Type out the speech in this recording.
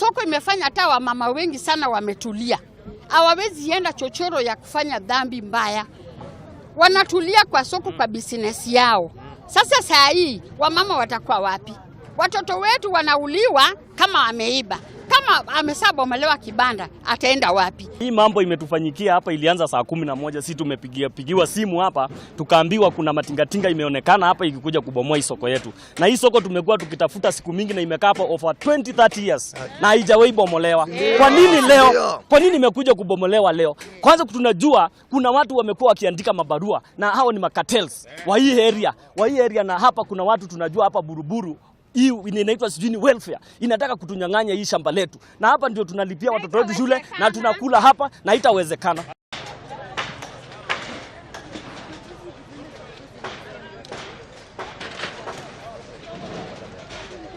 Soko imefanya hata wamama wengi sana wametulia, hawawezi enda chochoro ya kufanya dhambi mbaya, wanatulia kwa soko kwa business yao. Sasa saa hii wamama watakuwa wapi? Watoto wetu wanauliwa kama ameiba, kama ameshabomolewa kibanda, ataenda wapi? Hii mambo imetufanyikia hapa, ilianza saa 11. Si tumepigia pigiwa simu hapa, tukaambiwa kuna matingatinga imeonekana hapa ikikuja kubomoa hii soko yetu, na hii soko tumekuwa tukitafuta siku mingi na imekaa hapa over 20 30 years na haijawahi bomolewa. Kwa nini leo? Kwa nini imekuja kubomolewa leo? Kwanza tunajua kuna watu wamekuwa wakiandika mabarua na hao ni macartels wa hii area, na hapa kuna watu tunajua hapa Buruburu hii inaitwa sijui ni welfare inataka kutunyang'anya hii shamba letu, na hapa ndio tunalipia watoto wetu shule na tunakula hapa, na haitawezekana.